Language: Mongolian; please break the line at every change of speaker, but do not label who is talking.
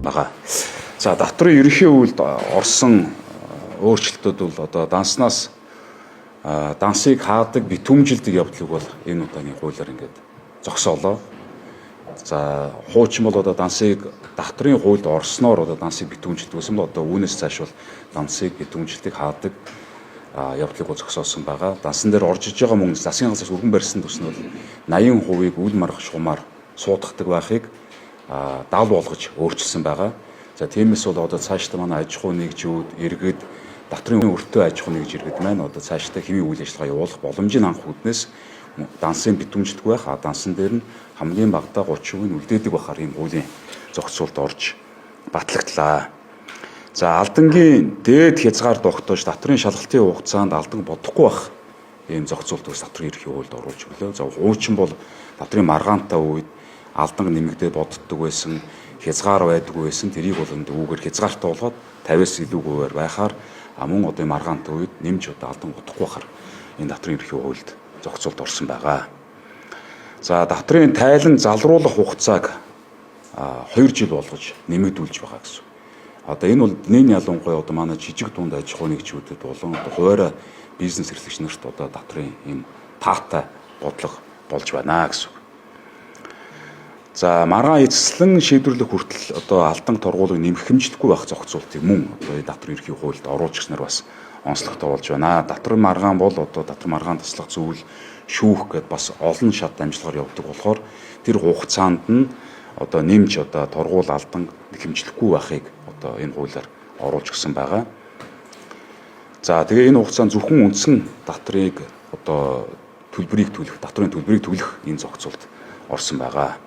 Байгаа. За, татврын ерөнхий үйлд орсон өөрчлөлтүүд бол одоо данснаас дансыг хаадаг, битүүмжилдэг явдлыг бол энэ удаагийн хуулиар ингээд зогсоолоо. За, хуучин бол одоо дансыг татврын хуульд орсноор одоо дансыг битүүмжилдэг байсан бол одоо үүнээс цааш бол дансыг битүүмжилдэг, хаадаг явдлыг бол зогсоосон байгаа. Дансан дээр орж иж байгаа мөнгө засгийн газраас өргөн барьсан төснөл 80%-ийг үл маргах шугамар суудгадаг байхыг 70 болгож өөрчилсөн байгаа. За, тиймээс бол одоо цаашдаа манай аж ахуй нэгжүүд, иргэд, татврын өртөө аж ахуй нэгж иргэд маань одоо цаашдаа хэвийн үйл ажиллагаа явуулах боломжийг хангах үүднээс дансын битүүмжлэхгүй байх, дансан дээр нь хамгийн багадаа 30% нь үлдээдэг байхаар ийм хуулийн зохицуулалт орж батлагдлаа. За, алдангийн дээд хязгаар тогтоож татврын шалгалтын хугацаанд алдан бодохгүй байх ийм зохицуулалт ус татврын ерөнхий хуульд оруулж өглөө. За, хуучин бол татврын маргаантай үед алданг нэмэгдээд бодддог байсан, хязгаар байдгүй байсан. Тэрийг бол үүгээр хязгаартай болгоод 50-аас илүүгүйгээр байхаар, мөн одоо маргаантай үед нэмж одоо алдан бодохгүй байхаар энэ татврын ерөнхий хуульд зохицуулалт орсон байгаа. За, татврын тайлан залруулах хугацааг 2 жил болгож нэмэгдүүлж байгаа гэсэн. Одоо энэ бол нэн ялангуяа одоо манай жижиг дунд аж ахуйн нэгжүүдэд болон одоо хуваараа бизнес эрхлэгч нарт одоо татврын ийм таатай бодлого болж байна гэсэн. За, маргаан эзэслэн шийдвэрлэх хүртэл одоо алдан торгуулийг нэмэх хэмжлэхгүй байх зохицуултыг мөн одоо татврын ерөнхий хуульд оруулж ирснээр бас онцлогтой болж байна. Татврын маргаан бол одоо татвар маргаан таслах зүйл шүүх гэд бас олон шат дамжлагаар явдаг болохоор тэр хугацаанд нь одоо нэмж одоо торгуул алдан хэмжлэхгүй байхыг одоо энэ хуулиар оруулж өгсөн байгаа. За, тэгээ энэ хугацаанд зөвхөн үндсэн татврыг одоо төлбөрийг төлөх, татврын төлбөрийг төлөх энэ зохицуулалт орсон байгаа.